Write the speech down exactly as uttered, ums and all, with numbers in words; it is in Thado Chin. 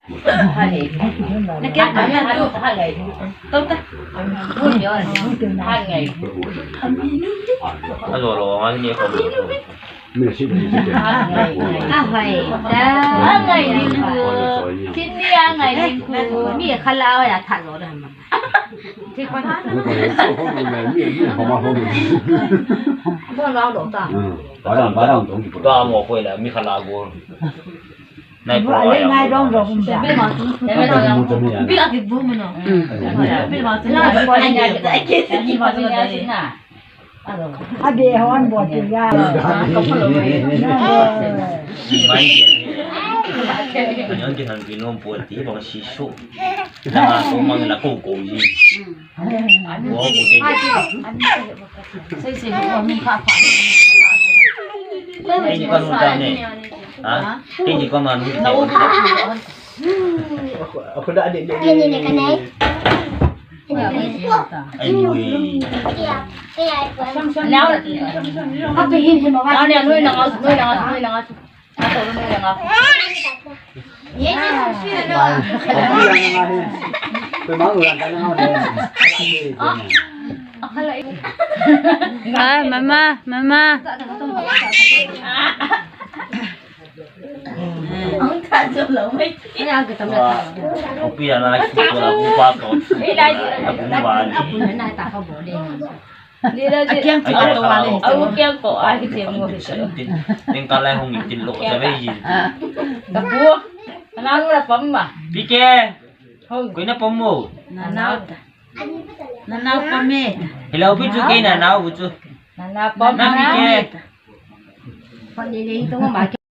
Hello, hello, hello. Ahoi, ta. Angai ning ku. Kini angai ning ku. Mi khala ya tha lo da ma. Ba lo ta. Ba dang, ba dang tong. Ba mo ko la mi khala go. Nai pro ya. Ngai dong dong. Bi a ki bu mo no. Bi ma tu na. Ade hon bo ti ya. Mai dia ni. Anyon ki han ki nom po ti bang si su. Na ko mang la ko ko ji. Wo ko te. Sei sei ko mi kha kha. Ni ko nu ta ne. Ha? Ni ko ma nu ta. Ako da de de. Ai, ui. Nau, nau, nui, nanga, nui, nanga, nui, nanga. Nau, nui, nanga. Ah, mama, mama. Kopi ana ki ko la bu pa to. Abu ba ni. Akiang ti to wa le. Abu kiang ko a ki te mo. Ting ka lai hong tin lo sa ve ji. Ka bu. Ana la pam ma. Pi ke. Hong. Ko na pam mo. Na na. Na na pam me. Hello, pi chu ke na na bu chu. Na na pam. Na pi ke.